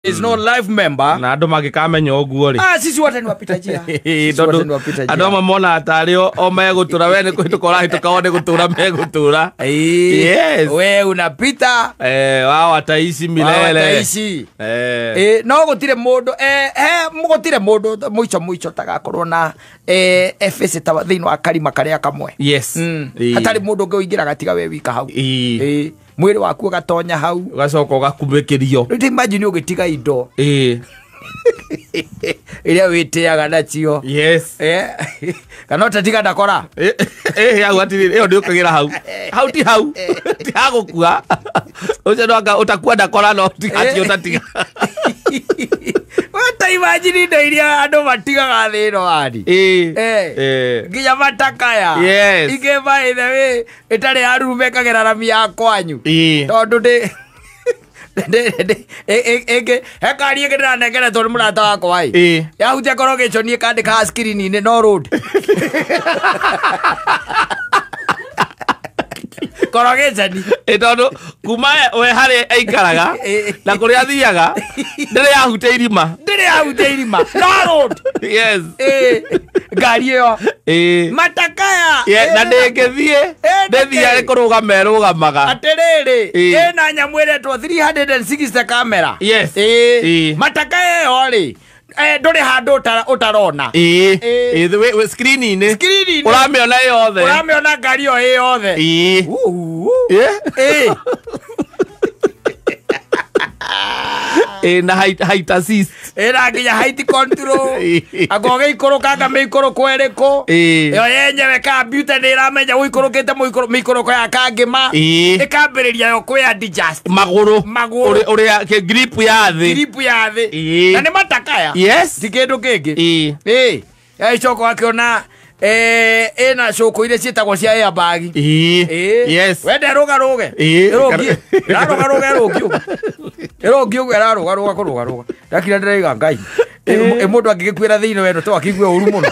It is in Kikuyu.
Is no life member. Na andå mangĩkamenya ũguo rĩ. Ah, sisi wote ni wapita njia. Sisi wote Tondå ni wapita njia. andå amwe monaga tarä o megå tå ra we nä kå hä tå ka å rahä tå ka o nä gå tå ra megå tå ra. Yes. We unapita. Wao wataishi milele. Wataishi. Eh. No gutire mundu gutire mundu muico muico tagakorwo na efesi ta thiini wa karima karia kamwe. Yes. Hatari mundu ungi uingiraga tiga we wika hau. Mwiri waku ugatonya hau. Ũgacoka ũgakumĩkĩrio. Rĩu imagine ũgĩtiga indo iria wĩtĩaga nacio. Yes. Kana ũtatiga ndakora. Hau atirĩ ĩyo ndĩũkagĩra hau hau ti hau ti hagũkua ũcio no anga ũtakua ndakora no ti ũtatiga. Weta imagine indo iria andũ matigaga thĩ ĩno wani. Nginya matakaya. Yes. Ingĩ by the way ĩtarĩ ya rume ĩkagera rami ya kwanyu. Tondũ ndĩ ĩngĩ he kari ĩngĩ ndĩranengeretwo nĩ mũrata wakwa ĩ. Yahutia korogĩco niĩ kandĩkaga screen-inĩ no road. Korogĩcani. Tondũ kuma we harĩa aikaraga na kũrĩa athiaga ndĩrĩ yahutia irima. Ndĩrĩ yahutia irima. No road. Yes. Ngari ĩyo. Matakaya. Na ndĩngĩthiĩ ndĩthiaga nĩ kũrũgama ĩrũgamaga. Atĩrĩrĩ ĩna nyamũ ĩretwo 360 camera. Yes. Matakaya ĩyo rĩ ndũrĩ handũ ũtarona. Screen-inĩ. Screen-inĩ. Ũramĩona yothe. Ũramĩona ngari ĩyo ĩ yothe. Na height assist. Ĩna nginya height control. Anga ũgĩikũrũkanga mĩikũrũko ĩrĩkũ. Ĩyo yenyewe computer nĩ ĩramenya ũikũrũkĩte mĩikũrũko ya kangĩma. Ĩkambĩrĩria yo kwĩ adjust. Magũrũ. Magũrũ. Ũrĩa grip ya thĩ. Grip ya thĩ. Na nĩ matakaya. Yes. Ti kĩndũ kĩngĩ. Ĩcoka ũgakĩona ĩna cũkũ iria ciĩtagwo cia airbag. Yes. Wende rũgarũge. Ĩrũngie. Ĩrarũgarũga ĩrũngie ũguo. Ĩrũngie ũguo ĩrarũgarũga kũrũgarũga. Ndakira ndĩraiga Ngai. Mũndũ angĩgĩkuĩra thĩinĩ weno to akĩigue ũru mũno.